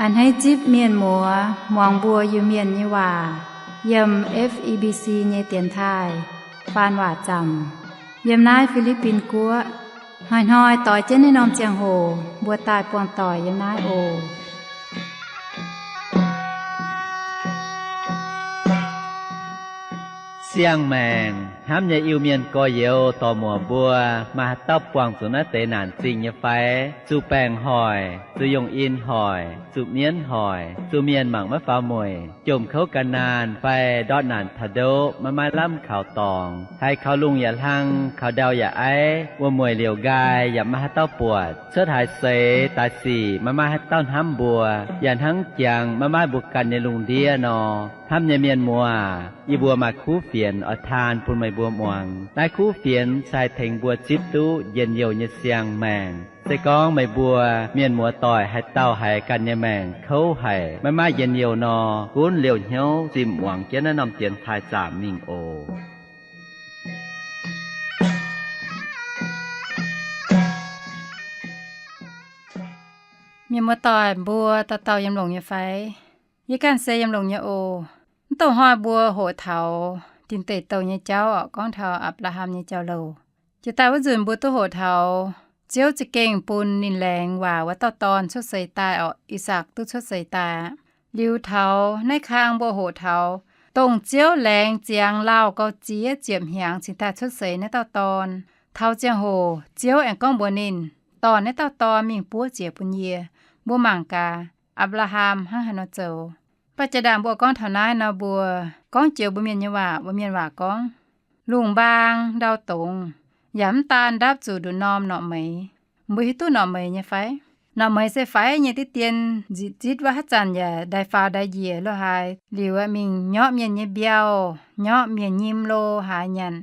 A'hneiv zipv mienh muoz muangx mbuo Iu-Mienh nyei waac yiem F E B C nyei dienx taaih faan waac zaamc yiem naaiv Fi^li^bin Guoqv. Hnoi-hnoi doix jienv naaiv norm ziangh hoc mbuo daaih buangh doic yiem naaiv oc. Siang-maengc hnamv nyei Iu-Mienh gorx-youz dorc-muoc mbuo, maaih haaix dauh buangh zuqc naaiv deix naanc zingh nyei fai? Zuqc baengc hoic, zuqc yongh in hoic, zuqc mienv hoic, zuqc mienh mangc maiv faaux mueic, jomc kouv gan naanh fai ndortv naanc taux ndoqv maiv maaih lamh kaux dorngx, haiz kaux lungh yaac hlang, kaux ndau yaac aiv, wuom-mueic liouc nqaai yaac maiv maaih haaix dauh buatc, cuotv haaix seix daaih sic maiv maaih haaix dauh hnamv mbuo, yaac hnangv jangx maiv maaih mbuo ganh nyei lungh ndiev nor. Hnamv nyei mienh muoz, yie mbuo maaih kuv fienx oix taan bun meih mbuo muangx. Naaiv kuv fienx se haih tengx mbuo zipv duqv njien-youh nyei siang-maengc. Se gorngv meih mbuo mienh muoz doic haaix dauh haiz ganh nyei maengc kouv haic, maiv maaih njien-youh nor, gunv liouh hnyouv zimh muangx jienv naaiv norm dienx taaih zaamc mingh oc. Mienh muoz doic mbuo dauh dauh yiem longx nyei fai? Yie ganh se yiem longx nyei oc. Mv dongh hnoi mbuo hoqc taux Din Deic Douh nyei jauv orqc, gorngv taux Apc^laa^ham nyei jauv-louc. Jiex daaih wuov nzunc mbuo duqv hoqc taux Ziouv za'gengh bun ninh laengz waac wuov dauh dorn cuotv seix daaih orqc, I^sakc duqv cuotv seix daaih aqv. Liuz taux naaiv kang mbuo hoqc taux dongh Ziouv laengz ziangx lauh gauh ziex ziepc hnyangx cingx daaih cuotv seix naaiv dauh dorn. Taux ziangh hoc Ziouv aengx gorngv mbuox ninh, dorh naaiv dauh dorn mingh buov ziec bun yie. Mbuo mangc gaax, Apc^laa^ham hnangv haaix nor zoux. Mv baac jaa-ndaangc mbuo gorngv taux naaiv nor, mbuo gorngv joux mbuo mienh nyei waac, mbuo mienh waac gorngv, lungh mbaang ndau dongz, yaac mv daan ndapv zuqc nduqc norm norqc meix. Mbuo hiuv duqv norqc meix nyei fai? Norqc meix se faix nyei diqv dien, nzipc zitv wuov haaix zanc yaac ndaix faaux ndaix njiec lo haaix, liuz mingh nyorqv mienh nyei mbiauh, nyorqv mienh nyim lo haaix nyanc,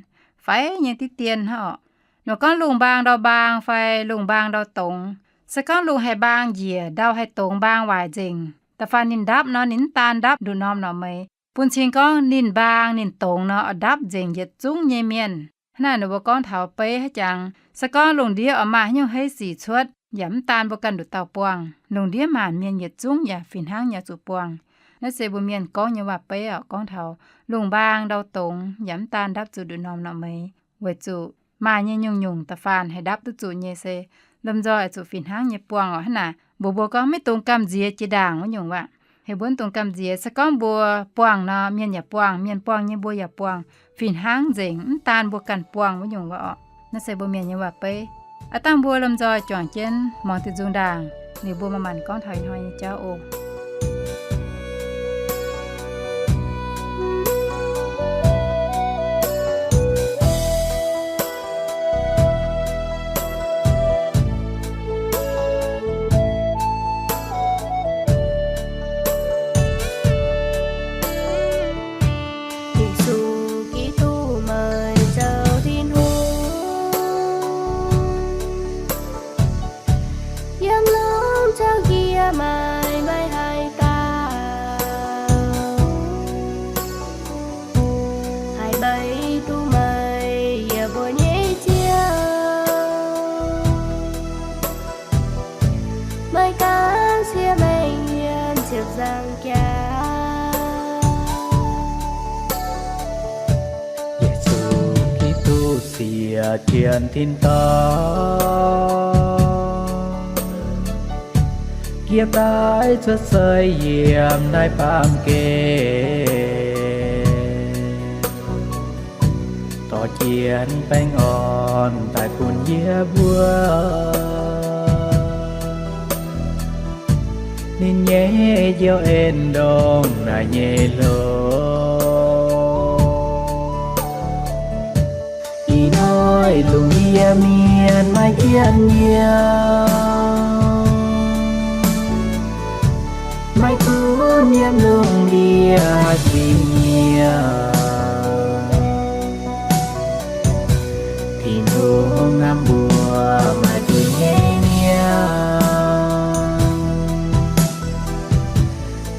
faix nyei diqv dien hnangv orqc. Nor gorngv lungh mbaang ndau mbaang fai lungh mbaang ndau dongz, se gorngv lungh haih mbaang njiec, ndau haih dongz mbaang waaic nzengc, da'faanh ninh ndapv nor, ninh mv daan ndapv nduqc norm norqc meix. Bun cing gorngv ninh mbaang ninh dongz nor, oix ndapv nzengc yietc zungv nyei mienh. Hnangv naaic ninh mbuo gorngv taux beiv haaix jangx, se gorngv lungh ndiev oix maaih haaix nyungc hei sic cuotv, yaac mv daan mbuo ganh nduqc dauh buangh. Lungh ndiev maanc mienh yietc zungv yaac fih hnangv nyei zuqc buangh. Naaiv se mbuo mienh gorngv nyei waac-beiv orqc, gorngv taux lungh mbaang ndau dongz yaac mv daan ndapv zuqc nduqc norm norqc meix, weic zuqc maaih nyei nyungc-nyungc da'faanh haih ndapv duqv zuqc nyei se lomh nzoih zuqc fih hnangv nyei buangh orqc. Hnangv naaic mbuox mbuo gorngv maiv dungx gamh nziex jiex ndaangc wuov nyungc waac. Heh mbuo maiv dongh gamh nziex, se gorngv mbuo buangh nor, mienh yaac buangh, mienh buangh nyei mbuo yaac buangh, fih hnangv nzengc, mv daan mbuo ganh buangh wuov nyungc waac orqc. Naaiv se mbuo mienh nyei waac-beiv. Aav dangh mbuo lomh nzoih juangc jienv muangx diuh nzung ndaangc, liuz mbuo manc-manc gorngv taux ih hnoi nyei jauv oc. Yesu Giduc, meih zoux Tin-Hungh, yiem longx zaux yie maiv maaih haaix dauh haih mbeix duqv meih, yie mbuo nyei Ziouv. Meih ganh siev mengh yiem ziepc nzaangc jaax. Yesu Giduc siec jienv tin-dorngh, yiem naaiv cuotv seix yiem naaiv baamh gen, dorh jienv baengh orn daaih bun yie mbuo. Ninh nyei njoux en ndongc naaiv nyei hlo. Ih hnoi lungh yie mienh maiv jienv nyiemv, maiv gunv yiem lungh ndiev zingh nyiemv, Tin-Hungh hnamv mbuo maaih zuiz nyei nyiemv,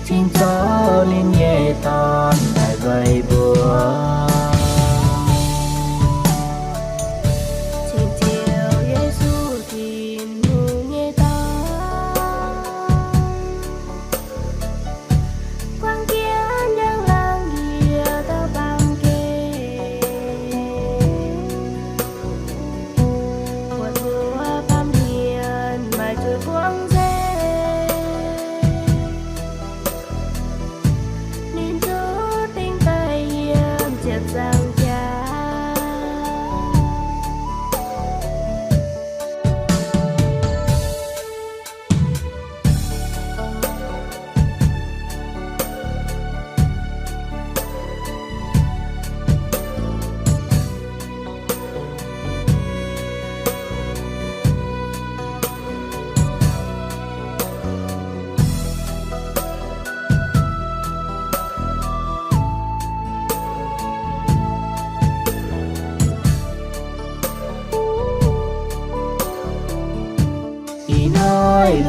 cingx zoux ninh nyei Dorn daaih weic mbuo. Ceng Ziouv Yesu, Tin-Hungh nyei Dorn,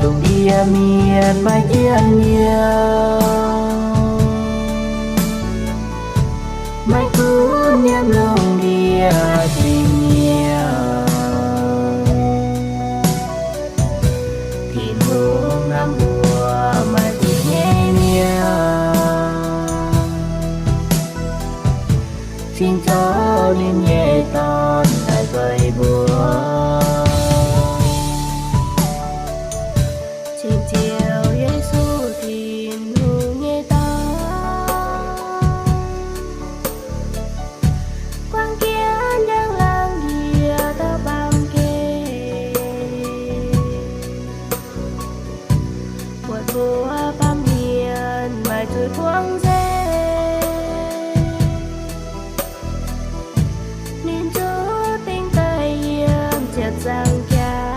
Lungh ndiev mienh maiv jienv nyei, maiv gunv yiem lungh ndiev dingc mienh, Tin-Hungh hnamv mbuo maaih zuqc nyei mienh, cingx zoux ninh nyei Dorn daaih zueiz mbuo. Cingx Ziouv Yesu, Tin-Hungh nyei Dorn, guangc jienv njang-laangc ndiev dauh baamh gen, buatc mbuo baamh mienh maaih zuiz buangv nzengc, ninh zuqc dingh daaih yiem ziepc nzaangc jaax.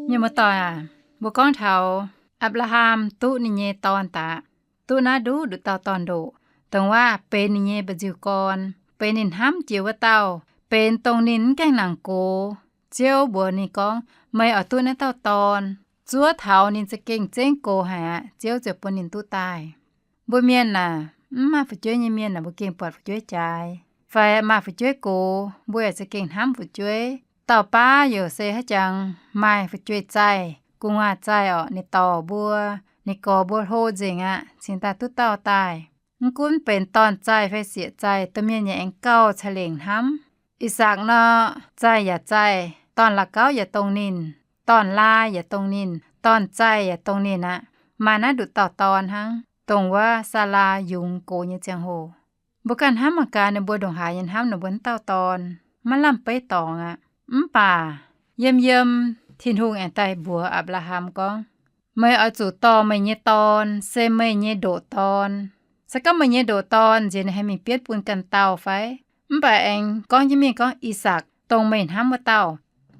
Mienh muoz-doic aac, mbuo gorngv taux Apc^laa^ham duqv ninh nyei dorn daaih, duqv naaiv nduqc nduqc dauh dorn-ndoqc, dongh waac benx ninh nyei mba'nziu-gorn, benx ninh hnamv jiex wuov dauh, benx dongh ninh mv gaengh nangc gox. Ziouv mbuox ninh gorngv, meih oix duqv naaiv dauh dorn. Zuov taux ninh za'gengh zengv gox haic aqv, Ziouv ziouc bun ninh duqv daaih. Mbuo mienh aac, mv maaih fu'jueiv nyei mienh aah, mbuo gengh buatc fu'jueiv jaaix, fai maaih fu'jueiv gox, mbuo yaac za'gengh hnamv fu'jueiv. Dauh baav youc se haaix jangx maaih fu'jueiv zaih, gu'nguaaz zaih orqc, ninh dorh mbuo, ninh gorx mbuo hlo nzengc aqv, cingx daaih duqv dauh daaih. Mv gunv benx dorn zaih fai sieqv zaih, domh mienh yaac aengx gauh ca'lengc hnamv. I^sakc nor, zaih yaac zaih, dorn-la'gauv yaac dongh ninh, dorn-laa yaac dongh ninh, dorn zaih yaac dongh ninh aqv. Maaih naaiv nduqc dauh dorn hnangv, dongh wuov Saalaa yungz gox nyei ziangh hoc. Mbuo ganh hnamv mangc gaax, ninh mbuo ndongc haaix nyei hnamv ninh mbuo wuov dauh dorn, maiv lamh beiv dorngx aqv. Mv baac yiem yiem, Tin-Hungh aengx daaih mbuox Apc^laa^ham gorngv, meih oix zuqc dorh meih nyei dorn, se meih nyei ndoqc dorn. Se gorngv meih nyei ndoqc dorn nziex ninh haih mingh bienv bun ganh dauh fai? Mv baac aengx gorngv jienv mingh gorngv, I^sakc, dongh meih hnamv wuov dauh.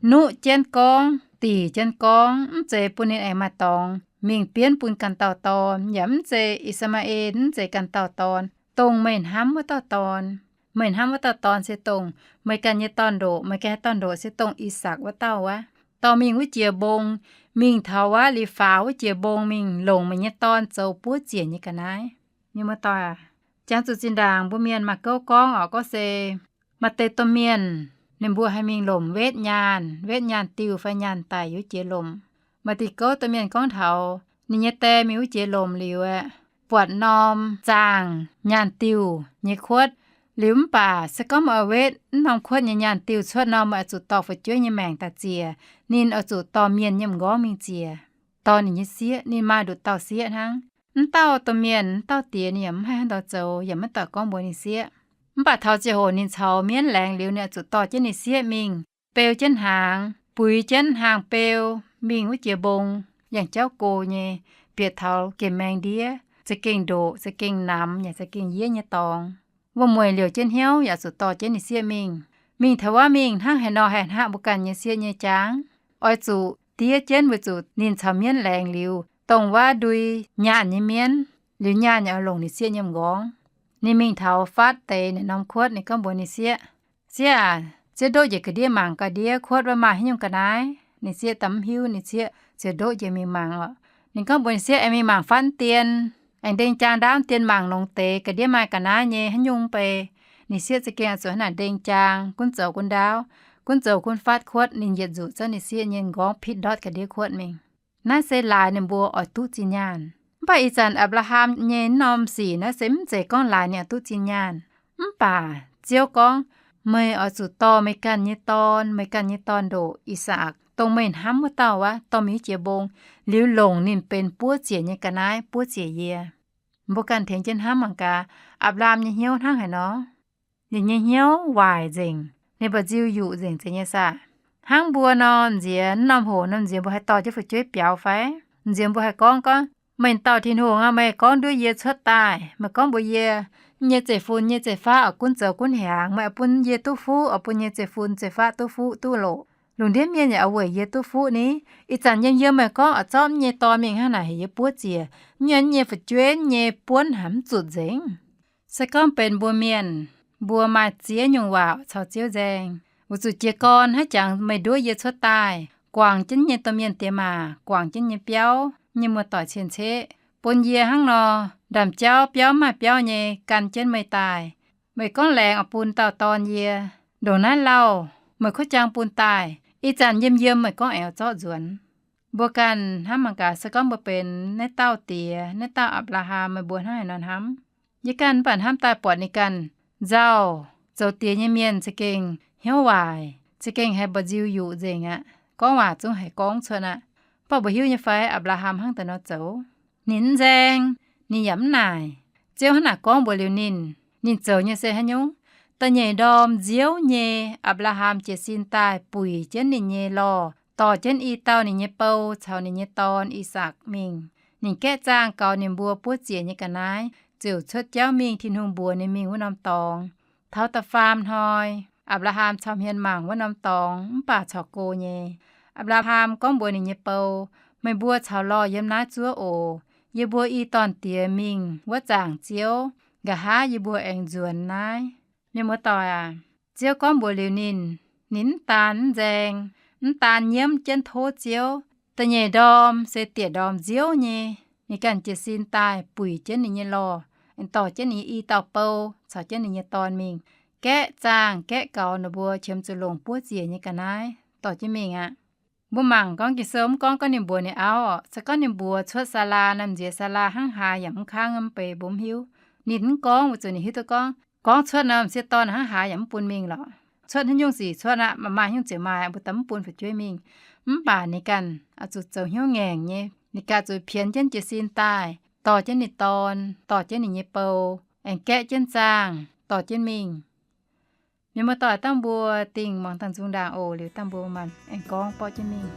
Nuqv jienv gorngv, dic jienv gorngv, mv zeiz bun ninh aengx maaih dorngx mingh bienv bun ganh dauh dorn, yaac mv zeiz I^saa^maa^en, mv zeiz ganh dauh dorn, dongh meih hnamv wuov dauh dorn. Meih hnamv wuov dauh dorn se dongh meih ganh nyei dorn-ndoqc, meih ganh nyei dorn-ndoqc se dongh I^sakc wuov dauh wuov. Dorh mingh wuov jiex mbong, mingh taux wuov liuz faaux wuov jiex mbong mingh longc meih nyei dorn zoux buov ziec nyei ga'naaiv. Mienh muoz-doic aac, jangx zuqc zinh ndaangc mbuo mienh maaih gouv gorngv orqc, gorngv se maaih deix domh mienh, ninh mbuo haih mingh lomc wetv nyaanh, wetv nyaanh diuh fai nyaanh daic yiem wuov jiex lomc. Maaih diuh gouv domh mienh gorngv taux ninh nyei die mingh wuov jiex lomc liuz aeqv, buatc norm zaangh nyaanh diuh nyei kuotv. Liuz mv baac se gorngv meih oix wetv mv norm kuotv nyei nyaanh diuh cuotv nor, meih oix zuqc dorh fu'jueiv nyei maengc daaih ziec. Ninh oix zuqc dorh mienh nyei m'nqorngv mingh ziec, dorh ninh nyei sieqv. Ninh maaih nduqc dauh sieqv hnangv. Mv dauh domh mienh, mv dauh diex ninh yaac mv haih hnangv nor zoux, yaac maiv daaih gorngv mbuox ninh sieqv. Mv baac taux ziangh hoc ninh caux mienv laengz liuz, ninh oix zuqc dorh jienv ninh sieqv mingh beu jienv hnaangx, buix jienv hnaangx-beu mingh wuov jiex mbong, yangh jauv go nyei, bieqc taux gemh maengx ndiev, za'gengh ndoqc, za'gengh namx, yaac za'gengh yiev nyei dorngx. Wuov mueiz liouc jienv hnyouv yaac zuqc dorh jienv ninh sieqv mingh. Mingh taux wuov mingh hnangv haaix nor haih hnangv mbuo ganh nyei sieqv nyei jangx. Oix zuqc diev jienv weic zuqc ninh caux mienv laengz liuz, dongh wuov ndui nyaanh nyei mienv, liuz nyaanh yaac oix longc ninh sieqv nyei m'nqorngv. Ninh mingh taux fatv deix naaic norm kuotv, ninh gorngv mbuox ninh sieqv, Sieqv aac, sieqv ndoqv njiec ga'ndiev mangc ga'ndiev kuotv wuov maaih haaix nyungc ga'naaiv. Ninh sieqv daaih mv hiuv, ninh sieqv ziouc ndoqv njiec mingh mangc oc. Ninh gorngv mbuox ninh sieqv, Aengx mingh mangc fatv dien, aengx ndeng jaang ndaauv dien mangc longx deix ga'ndiev maaih ga'naaiv nyei haaix nyungc bei. Ninh sieqv za'gengh zuqc hnangv naaic ndeng jaang gunv zoux gunv ndaauv, gunv zoux gunv fatv kuotv, ninh yietc nzuqc zorqv ninh sieqv nyei m'nqorngv pitv ndortv ga'ndiev kuotv mingh. Naaiv se laaix ninh mbuo oix duqv zinh nyaanh. Mv baac ih zanc Apc^laa^ham nyei norm sic naaiv se mv zeiz gorngv laaix ninh oix duqv zinh nyaanh. Mv baac Ziouv gorngv, Meih oix zuqc dorh meih ganh nyei dorn, meih ganh nyei dorn-ndoqc, I^sakc, dongh meih hnamv wuov dauh wuov, dorh mingh jiex mbong, liuz longc ninh benx buov ziec nyei ga'naaiv buov ziec yie. Mbuo ganh tengx jienv hnamv mangc gaax, Apc^laa^ham nyei hnyouv hnangv haaix nor? ninh nyei hnyouv waaic nzengc, ninh mba'nziu yuqc nzengc zeiz nyei saah? Hnangv mbuo nor, nziex norm hoc nor, nziex mbuo haih dorh jienv fu'jueiv biaux fai? Nziex mbuo haih gorngv, gorngv, Meih dauh Tin-Hungh aac, meih gorngv nduov yie cuotv daaih, meih gorngv mbuox yie, nyei zeiv-fun nyei zeiv-faqv oix gunv zoux gunv hiaangx, meih oix bun yie duqv fuqv, oix bun nyei zeiv-fun zeiv-faqv duqv fuqv duqv loqc. Lungh ndiev mienh yaac oix weic yie duqv fuqv ni. Ih zanc yiem yiem meih gorngv oix zorqv m'nyei dorn mingh hnangv naaic heuc yie buov ziec, m'nyei, m'nyei fu'jueiv nyei buonv haic mv zutc nzengc. Se gorngv benx mbuo mienh, mbuo maaih ziex nyungc waac caux Ziouv nzaeng. Weic zuqc jiez gorn haaix jangx meih nduov yie cuotv daaih, guangc jienv nyei domh mienh diex maac, guangc jienv nyei biauv, nyei muoz-doic cien-ceqv, bun yie hnangv nor, ndaamv-jauv biauv maaih biauv nyei gan jienv meih daaih. Meih gorngv laengz oix bun dauh dorn yie, ndongc naaiv lauh meih kuv jang bun daaih, ih zanc yiem yiem meih gorngv aengx zorqv nzuonx. Mbuo ganh hnamv mangc gaax, se gorngv mbuo benx naaiv dauh diex, naaiv dauh Apc^laa^ham, meih mbuo hnangv haaix nor hnamv? Yie ganh mv baac hnamv daaih buatc ninh ganh nzauh, zoux diex nyei mienh za'gengh hnyouv waaic, za'gengh haiz mba'nziu yuqc nzengc aqv. Gorngv waac zungv haiz gorngv cuotv aqv. Mv baac mbuo hiuv nyei fai Apc^laa^ham hnangv daaih nor zoux? Ninh mv nzaeng, ninh yaac mv naaic. Ziouv hnangv naaic gorngv mbuox liuz ninh, ninh zoux nyei se haaix nyungc? Da'nyeic ndorm nziouv nyei, Apc^laa^ham jiez sin daaih buic jienv ninh nyei lorh, dorh jienv i dauh ninh nyei bou caux ninh nyei dorn, I^sakc, mingh. Ninh gaeqv zaangh gaux ninh mbuo buov ziec nyei ga'naaiv, ziouc cuotv jauv mingh Tin-Hungh mbuox ninh mingh wuov norm dorngx. Taux da'faam hnoi, Apc^laa^ham caux hmien mangc wuov norm dorngx mv baac corc go nyei. Apc^laa^ham gorngv mbuox ninh nyei bou, Meih mbuo caux lorh yiem naaiv zuov oc. Yie mbuo i dorn-diex mingh wuov zaangc Ziouv, nqa'haav yie mbuo aengx nzuonx naaiv. Mienh muoz-doic aac, Ziouv gorngv mbuox liuz ninh, ninh mv daan mv nzaeng, mv daan nyiemv jienv tov Ziouv. Da'nyeic ndorm se diec ndorm nziouv nyei, ninh ganh jiez sin daaih buic jienv ninh nyei lorh, aengx dorh jienv ninh nyei i dauh bou caux jienv ninh nyei dorn mingh, gaeqv zaangh gaeqv gaux ninh mbuo qiemx zuqc longc buov ziec nyei ga'naaiv dorh jienv mingh aqv. Mbuo mangc gorngv Ging-Sou mv gorngv, gorngv ninh mbuox ninh auv, se gorngv ninh mbuox cuotv Saalaa, naaiv nziex Saalaa hnangv haaix yaac mv kangv, mv bei, mbuo mv hiuv. Ninh mv gorngv weic zuqc ninh hiuv duqv gorngv, gorngv cuotv nor m'sieqv dorn hnangv haaix yaac mv bun mingh lorqc. Cuotv haaix nyungc sic cuotv aqv, maaih maaih nyungc ziouc maaih, mbuo daaih mv bun fu'jueiv mingh. Mv baac ninh ganh oix zuqc zoux hnyouv ngaengc nyei, ninh ganh zuqc pienx jienv jiez sin daaih, dorh jienv ninh dorn, dorh jienv ninh nyei bou, aengx gaeqv jienv zaangh dorh jienv mingh. Mienh muoz-doic, dangh mbuo dingh muangx dangh nzung ndaangc oc. Liuz dangh mbuo maanc aengx gorngv borqv jienv mingh.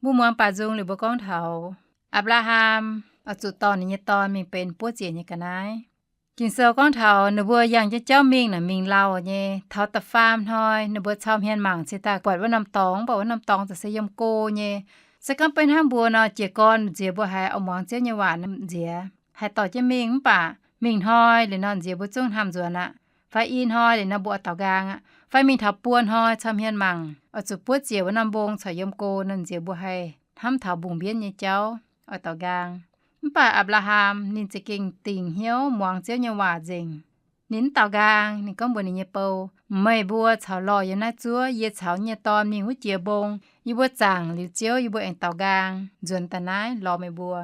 Mbuo muangx baaux nzung liuz mbuo gorngv taux Apc^laa^ham oix zuqc dorh ninh nyei dorn mingh benx buov ziec nyei ga'naaiv. Ging-Sou gorngv taux ninh mbuo yangh jienv jauv mingh naaic, mingh lauh nyei, taux da'faam hnoi ninh mbuo cau hmien mangc cingx daaih buatc wuov norm dorngx, mv baac wuov norm dorngx za'gengh se yiem go nyei. Se gorngv beiv hnangv mbuo nor, jiez gorn nziex mbuo haiz oix muangx Ziouv nyei waac nziex, haih dorh jienv mingh. Mv baac mingh hnoi liuz nor, nziex mbuo zungv hnamv nzuonx aqv. Fai i hnoi liuz nor, mbuo oix daaux nqaang aqv. Fai mingh taux buo hnoi cau hmien mangc, oix zuqc buov ziec wuov norm mbong corc yiem go nor, nziex mbuo haih hnamv taux mbungh mbienv nyei jauv, oix daaux nqaang. Mv baac Apc^laa^ham ninh za'gengh dingc hnyouv muangx Ziouv nyei waac nzengc. Ninh mv daaux nqaang. Ninh gorngv mbuox ninh nyei bou, Meih mbuo caux lorh yiem naaiv zuov, yie caux nyei dorn mingh wuov jiex mbong. Yie mbuo zaangc liuz Ziouv, yie mbuo aengx daaux nqaang nzuonx daaih naaiv lorz meih mbuo.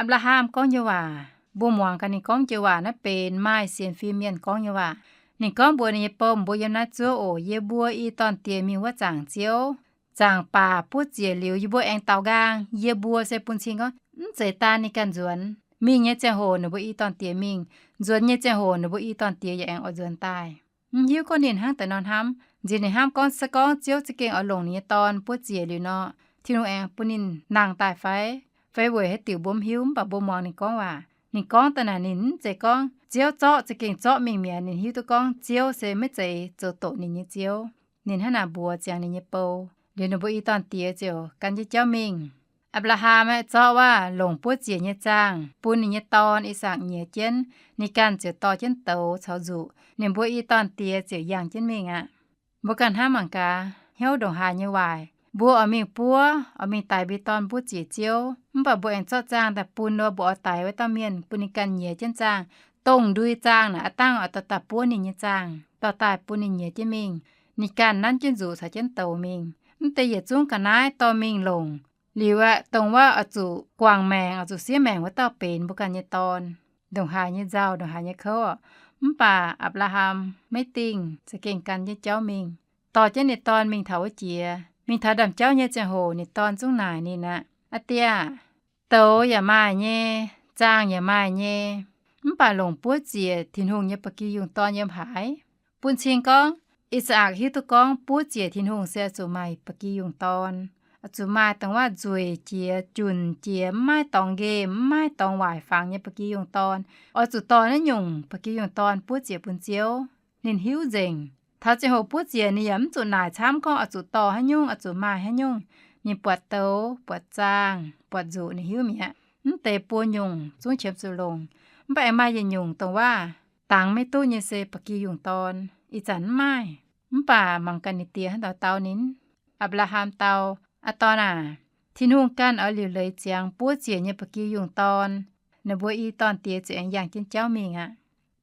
Apc^laa^ham gorngv nyei waac mbuo muangx gaax, ninh gorngv joux waac naaiv benx maaih sienx fim mienh gorngv nyei waac. Ninh gorngv mbuox ninh nyei bou, Mbuo yiem naaiv zuov oc. Yie mbuo i dorn diex mingh wuov zaangc Ziouv. Zaangc baac buov ziec liuz, yie mbuo aengx daaux nqaang. Yie mbuo se bun cing gorngv mv zeiz daan ninh ganh nzuonx. Mingh nyei ziangh hoc ninh mbuo i dorn diex mingh, nzuonx nyei ziangh hoc ninh mbuo i dorn diex yaac aengx oix nzuonx daaih. Mv hiuv gorngv ninh hnangv daaih nor hnamv. Nziex ninh hnamv gorngv, se gorngv Ziouv za'gengh oix longc ninh nyei dorn buov ziec liuz nor, Tin-Hungh aengx bun ninh nangh daaih fai? Fai weic haaix diuc mbuo mv hiuv, mv baac mbuo muangx ninh gorngv waac. Ninh gorngv daaih naaic, ninh mv zeiz gorngv Ziouv zorqv, za'gengh zorqv mingh mi'aqv. Ninh hiuv duqv gorngv Ziouv se maiv zeiz zoux doqc ninh nyei Ziouv. Ninh hnangv naaic mbuox ziangx ninh nyei bou. Liuz ninh mbuo i dorn diex ziouc gan jienv jauv mingh. Apc^laa^ham aeqv, zorqv wuov longc buov ziec nyei zaangh bun ninh nyei dorn, I^sakc, nyiex jienv. Ninh ganh ziouc dorh jienv douz caux nzuqc. Ninh mbuo i dorn diex ziouc yangh jienv mingh aqv. Mbuo ganh hnamv mangc gaax, hnyouv ndongc haaix nyei waaic. Mbuo oix mingh buov, oix mingh daix mbuo dorn buov ziec ziouv, mv baac mbuo aengx zorqv zaangh daaih bun nor, mbuo oix daix wuov dauh mienh, bun ninh ganh nyiex jienv zaangh. Dongh ndui zaangh naaic aav dangh oix dorh daaih buov ninh nyei zaangh, dorh daaih bun ninh nyiex jienv mingh. Ninh ganh nanv jienv nzuqc caux jienv douz mingh. Mv deix yietc zungv ga'naaiv dorh mingh longc. Liuz aeqv, dongh wuov oix zuqc guangc maengc, oix zuqc siev maengc wuov dauh benx mbuo ganh nyei dorn. Ndongc haaix nyei nzauh, ndongc haaix nyei kouv oc. Mv baac Apc^laa^ham maiv dingh, za'gengh gan jienv jauv mingh. Dorh jienv ninh dorn mingh taux wuov jiex, mingh taux ndaamv-jauv nyei ziangh hoc, ninh dorn zungv naaic ninh aqv, Aa Die aah, douz yaac maaih nyei, zaangh yaac maaih nyei, mv baac longc buov ziec Tin-Hungh nyei ba'gi yungh dorn yiem haaix? Bun cing gorngv I^saa^lakc hiuv duqv gorngv buov ziec Tin-Hungh se oix zuqc maaih ba'gi yungh dorn, oix zuqc maaih dongh wuov nzueic jiex, junc jiex, mv maaih dorngx nqemh, mv maaih dorngx waaic fangx nyei ba'gi yungh dorn. Oix zuqc dorh naaiv nyungc ba'gi yungh dorn buov ziec bun Ziouv. Ninh hiuv nzengc, taux ziangh hoc buov ziec ninh yaac mv zuqc naaic camv gorngv oix zuqc dorh haaix nyungc, oix zuqc maaih haaix nyungc. Ninh buatc douz, buatc zaangh, buatc nzuqc ninh hiuv mi'aqv. Mv deix buo nyungc zungv qiemx zuqc longc. Mv baac aengx maaih yietc nyungc dongh wuov dangx maiv duqv nyei se ba'gi yungh dorn. Ih zanc mv maaih. Mv baac mangc gaax ninh die hnangv dau dau ninh. Apc^laa^ham dau, Aa dorn aah, Tin-Hungh ganh oix liuc leiz ziangx buov ziec nyei ba'gi yungh dorn. Ninh mbuo i dorn die ziouc aengx yangh jienv jauv mingh aqv.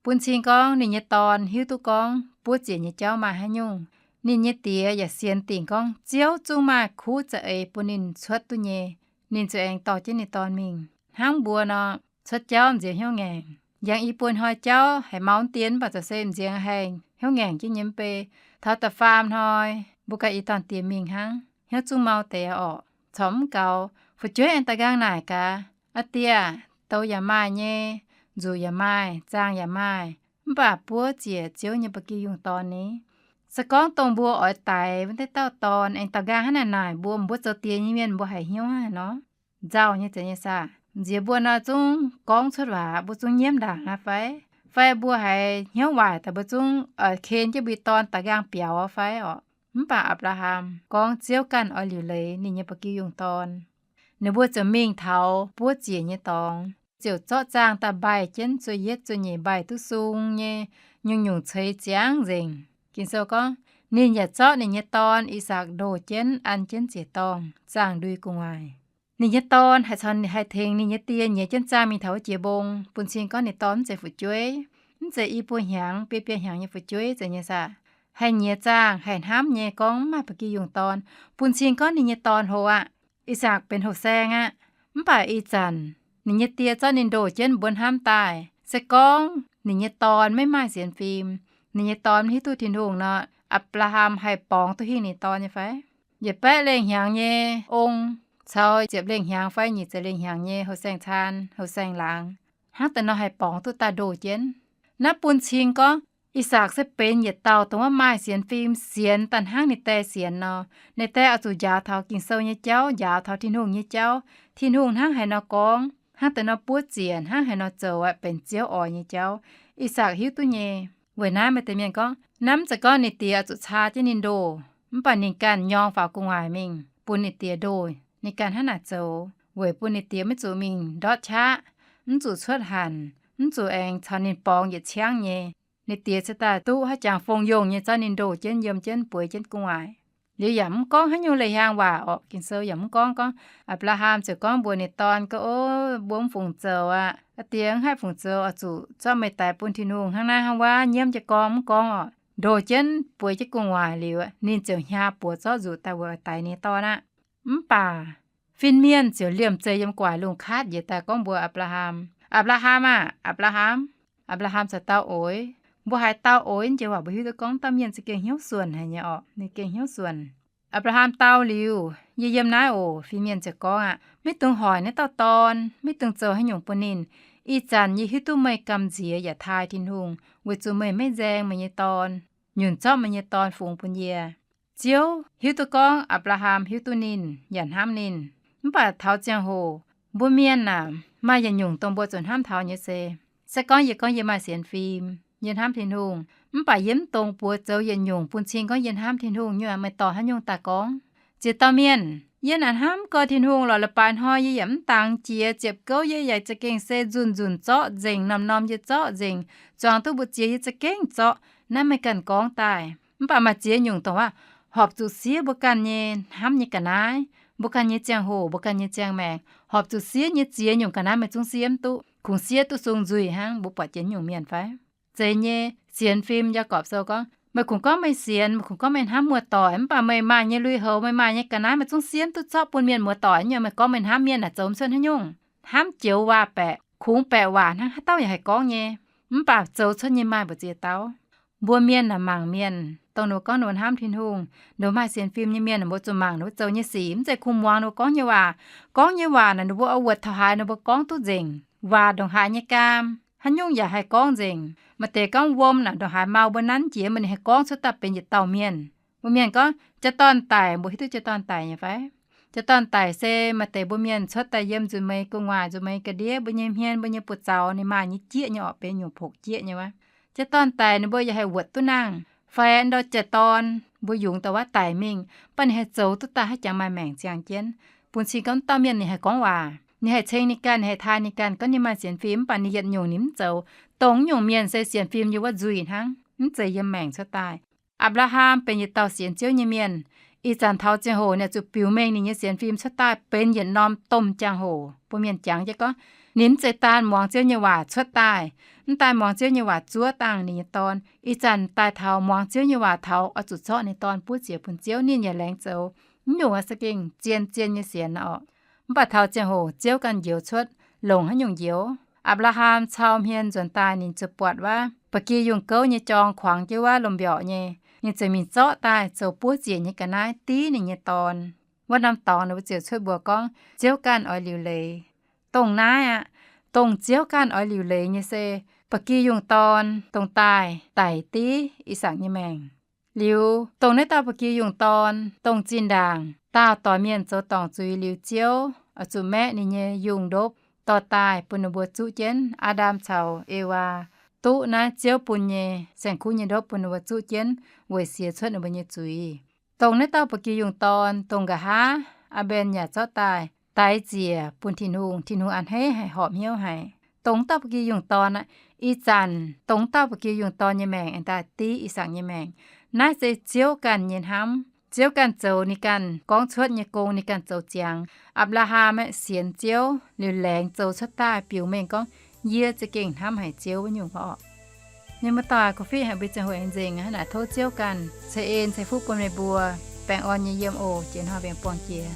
Bun cing gorngv ninh nyei dorn hiuv duqv gorngv buov ziec nyei jauv maaih haaix nyungc. Ninh nyei die yaac sienx dingc gorngv Ziouv zungv maaih kuv za'eix bun ninh cuotv duqv nyei. Ninh ziouc aengx dorh jienv ninh dorn mingh. Hnangv mbuo nor, cuotv jauv nziex hnyouv ngaengc. Yangh i buo hnoi jauv haiz mau dien mv baac za'gengh se m'nziex haih hnyouv ngaengc jienv nyei mv bei. Taux da'faam hnoi, mbuo ganh i dorn die mingh hnangv, hnyouv zungv mau deix orqc. Corc mv gaux, fu'jueiv aengx daaih nqaang naaic gaax, Aa Die aah, douz yaac maaih nyei, nzuqc yaac maaih, zaangh yaac maaih, mv baac buov ziec Ziouv nyei ba'gi yungh dorn ni. Se gorngv dongh mbuo oix daix wuov deix dauh dorn aengx daaih nqaang hnangv naaic naaic mbuo, mbuo zoux die nyei mienh mbuo haiz hnyouv hnangv haaix nor? Nzauh nyei zeiz nyei saah? M'nziex mbuo nor zungv gorngv cuotv waac, mbuo zungv nyiemv ndaangc aqv fai? Fai mbuo haiz hnyouv waaic daaih mbuo zungv ken jienv mbuo nyei dorn daaih nqaang biaux fai orqc? Mv baac Apc^laa^ham gorngv Ziouv ganh oix liuc leiz ninh nyei ba'gi yungh dorn. Ninh mbuo ziouc mingh taux buov ziec nyei dorngx, ziouc zorqv zaangh daaih mbaih jienv zueih yietv zueih nyeic mbaih duqv sung nyei, nyungc-nyungc ceix ziangx nzengc. Ging-Sou gorngv, ninh yaac zorqv ninh nyei dorn, I^sakc, ndoh jienv an jienv ziec-dorngh, zaangh ndui gu'nguaaic. Ninh nyei dorn haih caux, haih tengx ninh nyei die nyiex jienv zaangh mingh taux wuov jiex mbong, bun cing gorngv ninh dorn mv zeiz fu'jueiv, mv zeiz i buo hnyangx, biei biei hnyangx nyei fu'jueiv zeiz nyei saah? Haih nyiex zaangh, haih hnamv nyei gorngv mv maaih ba'gi yungh dorn, bun cing gorngv ninh nyei dorn hlo aqv. I^sakc benx houh saeng aqv. Mv baac ih zanc ninh nyei die zorqv ninh ndoh jienv mbuo hnamv daaih. Se gorngv ninh nyei dorn maiv maaih sienx fim, ninh nyei dorn mv hiuv duqv Tin-Hungh nor, Apc^laa^ham haih borngz duqv hingh ninh dorn nyei fai? Yietc baeqv lengh hnyangx nyei ong caux ziepc lengh hnyangx fai nyic ziepc lengh hnyangx nyei houh saeng-caan, houh saeng-laangz, hnangv deix nor haih borngz duqv daaih ndoh jienv. Naaiv bun cing gorngv I^sakc se benx yietc dauh dongh wuov maaih sienx fim sienx daaih hnangv ninh die sienx nor. Ninh die oix zuqc njaaux taux Ging-Sou nyei jauv, njaaux taux Tin-Hungh nyei jauv. Tin-Hungh hnangv haaix nor gorngv, hnangv deix nor buov ziec, hnangv haaix nor zoux aqv, benx Ziouv oix nyei jauv. I^sakc hiuv duqv nyei. Weic naaiv maaih deix mienh gorngv, naaiv mv zeiz gorngv ninh die oix zuqc caa jienv ninh ndoh, mv baac ninh ganh nyorng faaux gu'nguaaic mingh bun ninh die ndoh, ninh ganh hnangv naaic zoux, weic bun ninh die maiv zuqc mingh ndortv qaqv, mv zuqc cuotv hanc, mv zuqc aengx caux ninh borngz yietc ciangv nyei. Ninh die cingx daaih duqv haaix jangx fong-yongh nyei zorqv ninh ndoh jienv, yiem jienv, bueix jienv gu'nguaaic. Liuz yaac mv gorngv haaix nyungc leiz-hiaangx waac orqc. Ging-Sou yaac mv gorngv, gorngv Apc^laa^ham ziouc gorngv mbuox ninh dorn gorngv, O, mbuo mv fungc zoux aqv. Aa die, mv haih fungc zoux, oix zuqc zorqv meih daix bun Tin-Hungh hnangv naaiv hnangv wuov, nyiemv jienv gorngv mv gorngv orqc. Ndoh jienv bueix jienv gu'nguaaic liuz, ninh ziouc hnyaa buoz zorqv nzuqc daaih weic daix ninh dorn aqv. Mv baac fin-mienh ziouc liemh zeih yiem gu'nguaaic lungh kaatv njiec daaih gorngv mbuox Apc^laa^ham, Apc^laa^ham aah! Apc^laa^ham! Apc^laa^ham caux dauh oix, mbuo haiz dauh oix jiex waac mbuo hiuv duqv gorngv dauh mienh za'gengh hnyouv suonc haic nyei orqc, ninh gengh hnyouv suonc. Apc^laa^ham dau liuz, Yie yiem naaiv oc. Fin-mienh ziouc gorngv aqv, Maiv dungx hoic naaiv dauh dorn, maiv dungx zoux haaix nyungc bun ninh. Ih zanc yie hiuv duqv meih gamh nziex yaac taaih Tin-Hungh weic zuqc meih maiv nzaeng meih nyei dorn, nyunc zorqv meih nyei dorn fungx bun yie. Ziouv hiuv duqv gorngv Apc^laa^ham hiuv duqv ninh yaac hnamv ninh. Mv baac taux ziangh hoc mbuo mienh aah, maaih yietc nyungc dongh mbuo zuqc hnamv taux nyei se, se gorngv yie gorngv yie maaih sienx fim, yie hnamv Tin-Hungh, mv baac yie mv dungx buoz zoux yietc nyungc bun cing gorngv yie hnamv Tin-Hungh nyei, meih dorh haaix nyungc daaih gorngv? Ziex dauh mienh, yie naaic hnamv gau Tin-Hungh lorqc, la'baaix hnoi yie yaac mv dangx jiex, ziepc gouv yie yaac za'gengh se nzunc-nzunc zorqv nzengc, norm-norm yie zorqv nzengc, zuangx duqv mbu'ziex yie za'gengh zorqv. Naaiv meih ganh gorngv daaih. Mv baac maaih ziex nyungc dongh aav, horpc zuqc siev mbuo ganh nyei hnamv nyei ga'naaiv, mbuo ganh nyei ziangh hoc, mbuo ganh nyei ziangh maengc, horpc zuqc siev nyei ziex nyungc ga'naaiv meih zungv siev mv duqv. Kungx siev duqv sung nzuih hnangv. Mbuo buatc jiex nyungc mienh fai? Zeiz nyei, sienx fim Yaagorpc Sou gorngv, meih kungx gorngv meih sienx, meih kungx gorngv meih hnamv muoz-doic, mv baac meih maaih nyei lui-houx, meih maaih nyei ga'naaiv meih zungv siev mv duqv zorqv bun mienh muoz-doic nyei. Meih gorngv meih hnamv mienh aah, zoux mv cuotv haaix nyungc. Hnamv joux waac-baeqc, kungx baeqc waac hnangv, haaix dauh yaac haih gorngv nyei, mv baac zoux cuotv nyei maaih mbu'ziex dauh. Mbuo mienh aah, mangc mienh dongh ninh mbuo gorngv ninh mbuo hnamv Tin-Hungh, ninh mbuo maaih sienx fim nyei mienh, mbuo zuqc mangc ninh mbuo zoux nyei sic, mv zeiz kungx muangx ninh mbuo gorngv nyei waac. Gorngv nyei waac naaic ninh mbuo oix wuotc taux haaix ninh mbuo gorngv duqv nzengc. Waac ndongc haaix nyei gaam, haaix nyungc yaac haih gorngv nzengc. Maaih deix gorngv wuom naaic ndongc haaix mau mbuo nanv jiex, mv baac ninh haih gorngv cuotv daaih benx yietc dauh mienh. Mbuo mienh gorngv jaa-dorn-daic, mbuo hiuv duqv jaa-dorn-daic nyei fai? Jaa-dorn-daic se maaih deix mbuo mienh cuotv daaih yiem nzuih meix gu'nguaaic, nzuih meix ga'ndiev, mbuo nyei hmien, mbuo nyei buoz-zaux, ninh maaih nyei jieqv nyei orqc, benx nyungc pokx jieqv nyei wuov. Jaa-dorn-daic ninh mbuo yaac haih wuotc duqv nangh, fai ndau jaa-dorn mbuo yungz daaih wuov daic mingh, mv baac ninh haih zoux duqv daaih haaix jangx maaih maengc ziangh jienv. Bun cing gorngv dauh mienh ninh haih gorngv waac, ninh haih ceng ninh ganh, ninh haih taaih ninh ganh, gorngv ninh maaih sienx fim, mv baac ninh yietc nyungc ninh mv zoux. Dongh nyungc mienh se sienx fim yiem wuov nzuih hnangv, mv zeiz yiem maengc cuotv daaih. Apc^laa^ham benx yietc dauh sienx Ziouv nyei mienh. Ih zanc taux ziangh hoc ninh zuqc biux mengh ninh nyei sienx fim cuotv daaih benx yietc norm domh jangx-hoc. Mbuo mienh jangx jienv gorngv, ninh mv zeiz daan muangx Ziouv nyei waac cuotv daaih, mv daan muangx Ziouv nyei waac zuov dangh ninh nyei dorn. Ih zanc daaih taux muangx Ziouv nyei waac taux oix zuqc zorqv ninh dorn buov ziec bun Ziouv, ninh yaac laengz zoux. Mv nyungc se gengh zien-zien nyei sienx orqc. Mv baac taux ziangh hoc Ziouv ganh njoux cuotv, longc haaix nyungc njoux? Apc^laa^ham cau hmien nzuonx daaih ninh ziouc buatc wuov ba'gi yungh gouv nyei jorng kuangx jienv wuov lomh mbiorqc nyei. Ninh ziouc mingh zorqv daaih zoux buov ziec nyei ga'naaiv div ninh nyei dorn. Wuov norm dorngx ninh mbuo ziouc cuotv mbuox gorngv, Ziouv ganh oix liuc leiz. Dongh naaiv aqv, dongh Ziouv ganh oix liuc leiz nyei se ba'gi yungh dorn dongh daaih daic div I^sakc nyei maengc. Liuz dongh naaiv dauh ba'gi yungh dorn dongh zinh ndaangc daauh doix mienh zoux dorngc zuiz liuz, Ziouv oix zuqc maeqv ninh nyei yungh ndopv dorh daaih bun ninh mbuo zuqv jienv. Aa^ndam caux Ewaa duqv naaiv Ziouv bun nyei saeng-kuv nyei ndopv bun ninh mbuo zuqv jienv weic sienx cuotv ninh mbuo nyei zuiz. Dongh naaiv dauh ba'gi yungh dorn dongh nqa'haav Aa^mben yaac zorqv daaih daix ziec bun Tin-Hungh, Tin-Hungh a'hneiv haic, horpc hnyouv haic. Dongh dauh ba'gi yungh dorn aqv. Ih zanc dongh dauh ba'gi yungh dorn nyei maengc aengx daaih div I^sakc nyei maengc. Naaiv se Ziouv ganh nyei hnamv. Ziouv ganh zoux ninh ganh gorngv cuotv nyei gong, ninh ganh zoux ziangx. Apc^laa^ham aeqv, sienx Ziouv liuz laengz zoux cuotv daaih biux mengh gorngv, Yie za'gengh hnamv haic Ziouv wuov nyungc orqc. Mienh muoz-doic, kuv fiqv haic mbuo ziangh hoc aengx nzengc hnangv naaic. Tov Ziouv ganh ceix en ceix fuqv bun meih mbuo, baengh orn nyei yiem oc. Jiex hnoi mbuo aengx buangh jiex.